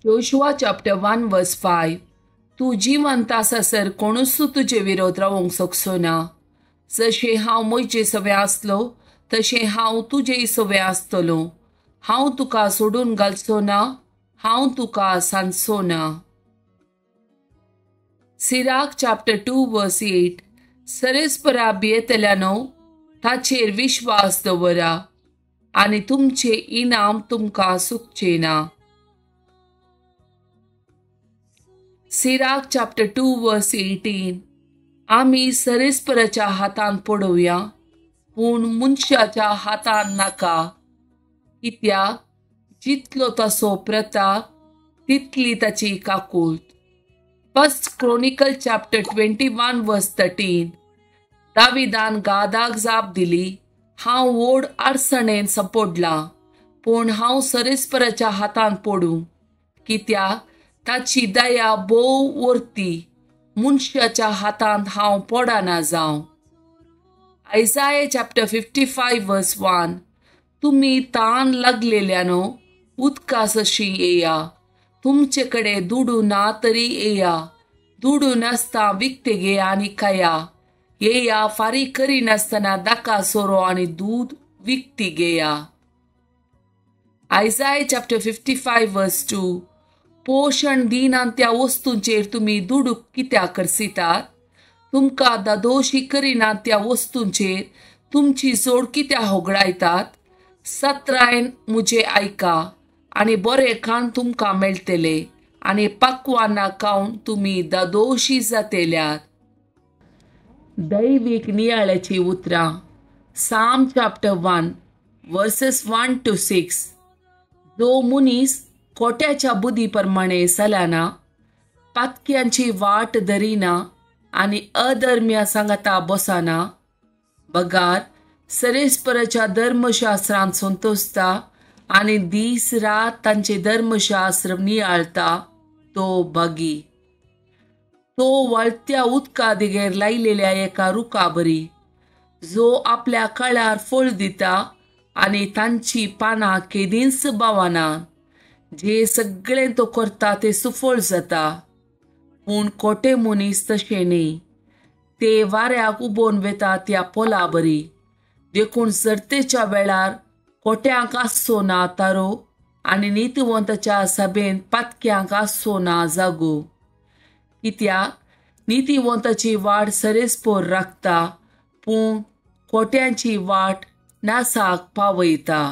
Joshua chapter 1 verse 5. तूं जिवंत आसासर कोणूच तुजे विरोध रावंक शकचो ना. जशें हांव म्हजे सवें आसलो तशें हांव तुजे सवें आसतलो. हांव तुका सोडून घालचो ना, हांव तुका सांजचो ना. Sirach chapter 2 verse 8. सरेस्परा भियेतल्यानो ताचेर विश्वास दवरा आनी तुमचें इनाम तुमकां सुकचें ना. Sirach chapter 2 verse 18. आमी सरेस्पराच्या हातान पडोवया, पूण मनशाच्या हातान नाका. कित्याक जितलो ताचो प्रताप तितली ताची काकूट. 1 Chronicle chapter 21 verse 13. दाविदान गादाक जाप दिली, हांव व्हड अडचणेन सांपडलां, पूण हांव सरेस्पराच्या हातान पडूं, कित्याक ताची दया भोव व्हरती. मनशाच्या हातांत हांव पडना जावं. Isaiah chapter 55 verse 1. तुमी तान लागलेल्यानो उदका सशी येया, तुमचे कडेन दुडू ना तरी येया, दुडू नासता विकते घेया आनी खाया. येया फारीक करिनासतना दाका सोरो आनी दूद विकती घेया. Isaiah chapter 55 verse 2. पोशण दिना त्या वस्तूंचेर तुमी दुडू कित्याक खर्चितात? तुमकां दादोशी करिना त्या वस्तूंचेर तुमची जोड कित्याक होगडायतात? सत्रायन म्हजें आयका आनी बरें खाण तुमकां मेळटलें आनी पक्वाना खावन तुमी दादोशी जातेल्यात. दैवीक नियाळाची उतरां. Psalm chapter 1 verses 1 to 6. जो मनीस खोट्याच्या बुद्धी प्रमाणे चलना, पातक्यांची वाट धरिना आनी अधर्म्या सांगाता बसना, बगार सरेस्पराच्या धर्मशास्त्रांत संतोसता आनी दीस रात तांचे धर्मशास्त्र नियाळता, तो भागी. तो वळत्या उदका देगेर लायलेल्या एका रुखा बरी, जो आपल्या काळार फळ दिता आनी तांची पानां केदींच बावना. जे सगळें तो करता तें सुफळ जाता. पूण खोटे मनीस तशें न्ही, ते वाऱ्याक उबोवन वेता त्या पोला बरी. देखून सर्तेच्या वेळार खोट्यांक आसचो ना तारो आनी नितीवंताच्या सभेंत पातक्यांक आसचो ना जागो. कित्याक नितीवंताची वाट सरेस्पोर राखता, पूण खोट्यांची वाट नासाक पावयता.